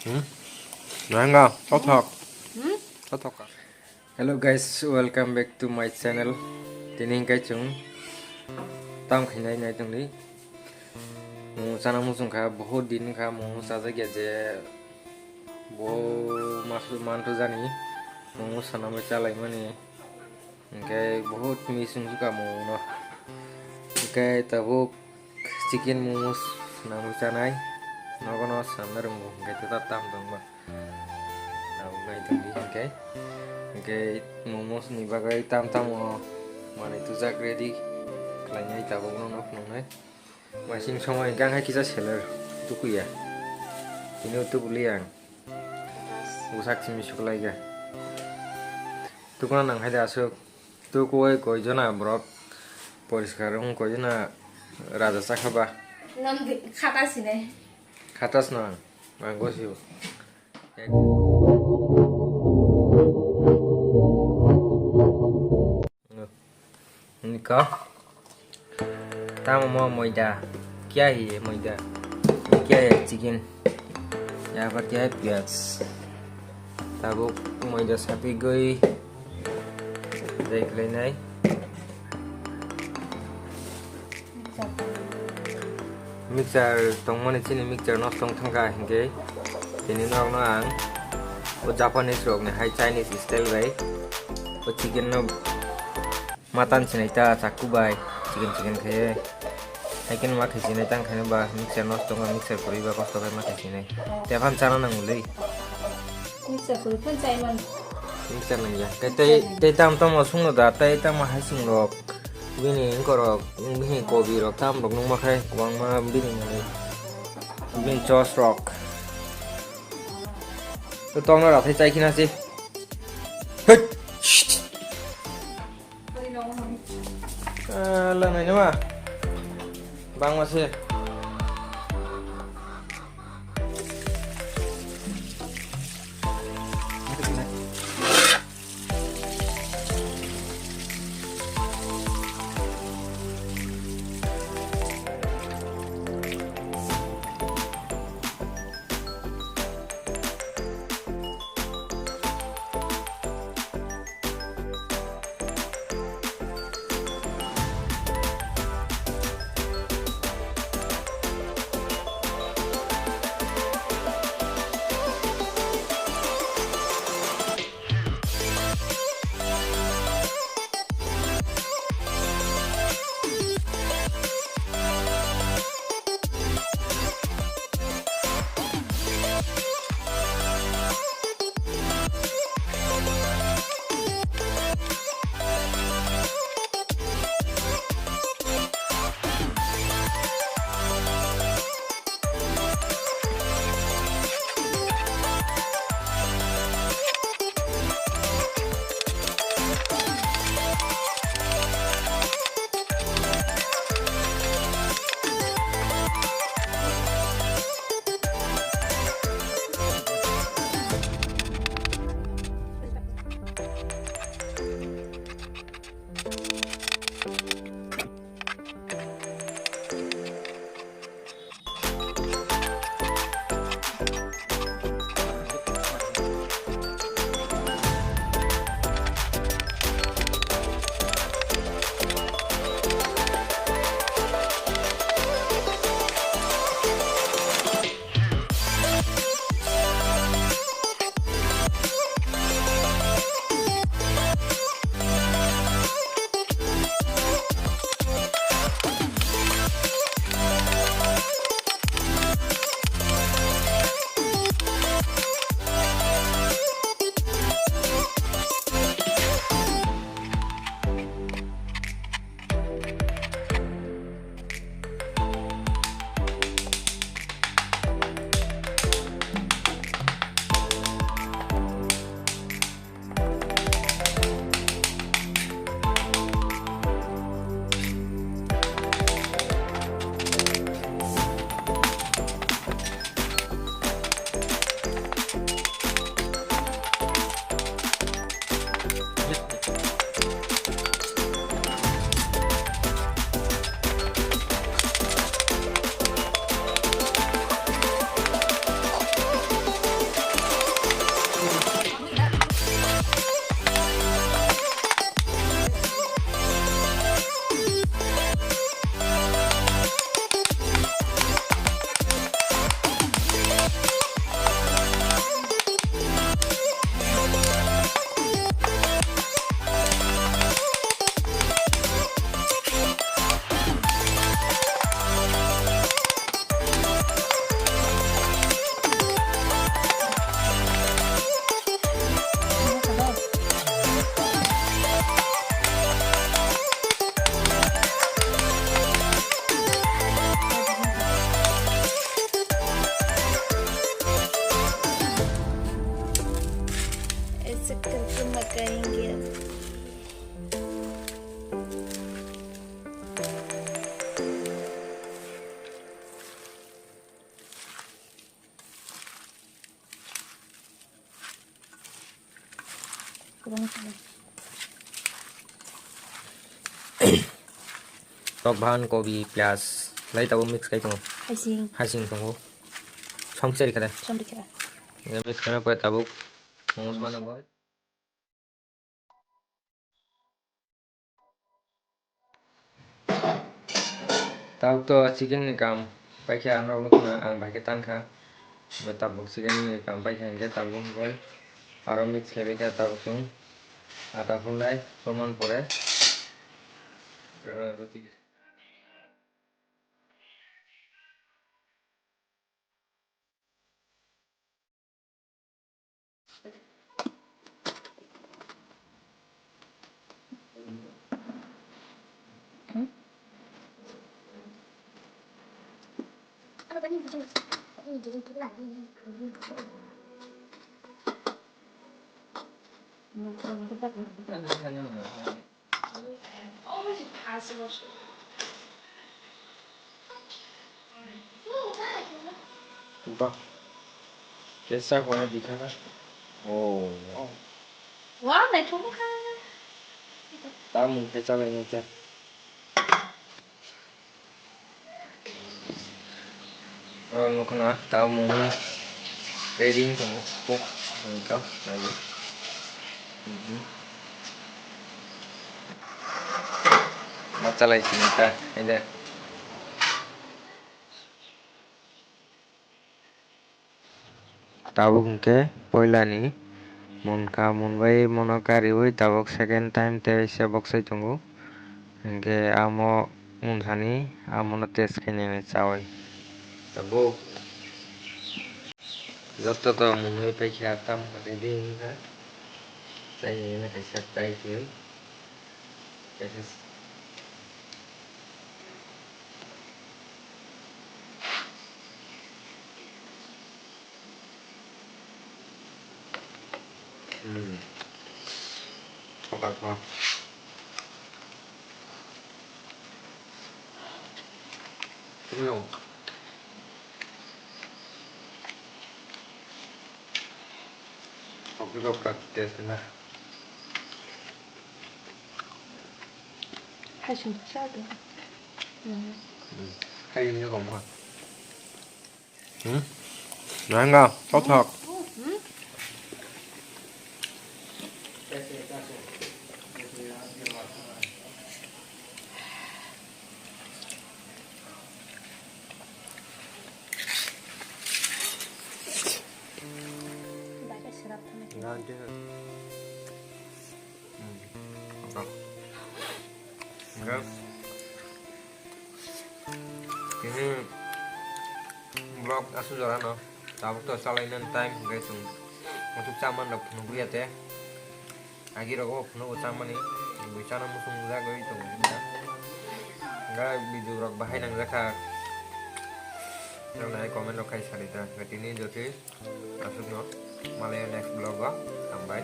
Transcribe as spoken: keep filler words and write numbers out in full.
Hmm? Nanga, thothok. Hmm? Thothok. Hello guys, welcome back to my channel. Tini hingkai chwng tam khainai nai tongdi. Momo chana muchung kha, bahut din kha momo chajakya je bo mas mantho jani momo sanamwi chalaimani. Hingke bahut miss wngkha momo no. Hingke tabuk chicken momos nangwi chanai. Nogo no sanna rwngo, hingke teta tam tongma. Tabuk nai tongdi hingke. Hingke momos ni bagwi tam tamo manwi tujak ready khlainai tabuk no, no phunuknai. Masing somoi hingke ang hai kisa seler tukuya. Tini tukuli ang. Bwsak simi suklaikha. Tukuna nang hai da aswk. Tukuwi koi jona borok poriskar wng koi jona raja chakha ba. Nang di khata sine. Khatas no ang. Ang gosio. Niko. Tamo mo moida. Kya hi ye moida? Kya ye chicken? Yaphar kya hai piyaj? Tabuk moida sapigwi ready khlainai. Mixer tongmani chini mixer nosto wng thangkha hinkhe tini norokno ang o Japanese rokni hai Chinese style bai o chicken no matan sinai ta chakku bai chicken chicken khe hai khe ma khe sinai tang khe ba mixer nosto wngkha mixer kwrwi ba kosto khe ma khe sinai tei phan chana nang uli. Mixer kwrwi phan chai man. Mixer nang ya. Tei tei tei tam tamo sungno da tei tamo hai sung rok. Bini engkorok, bini kobi rok, tam rok nungma khai, kwbangma bini manwi, bini chos rok. To tongno rathai chai khina si. Hei! Shh! Ah, la nai nama. Bangma se. Tok bahan kobi, piyaj, lai tabuk mix khai tongo. Haising. Haising tongo. Somchari khe. Somchari khe. Mix khana pore tabuk momos banango. Tabuk to chicken ni kam paikha, ang rok nukha, ang bai khe tankha. Tabuk chicken ni kam paikha, hingkhe tabuk hwnkhe aro mix khlaibaikha tabuk chwng. Ata phunai, phunman pore. Ba. Kesa kona dikha na. Oh. Wah, naithok kha. Tamung khe chalai nang cha. Oh, nukna, tamung ready tongo. Kok, nangkha, nangkha. Mhm. Ma chalai sini ta, ini. Tabuk hwnkhe poilani munkha, munbai mono kariui tabuk second time tei se boksai tongo. Hwnkhe amo munsani amono test khainani chaui. Tabuk joto to munui paikha, tamo ready wngkha. Chainani kaisa chai twi. Hmm. Thokak no. Tini o. Thok ni thok tak test na. Hai sung sa do. Hmm. Hai ni ko ma. Hmm? Nangga, thok thok. Hmm? Nangga. Hmm. Thok thok. Nangga. Tini vlog aswk jora no. Tabuk to chalai nani time hwnkhe chwng muchuk chaman rok phunukya te. Agi rogo phunugo chamani. Bui chana muchung jak oi tongo. Hwnkhe video rok bahai nangjakha. Nang nai comment rok khai sadi ta. Hwnkhe tini jotoi aswk no. Malaya next vlog o. Hambai.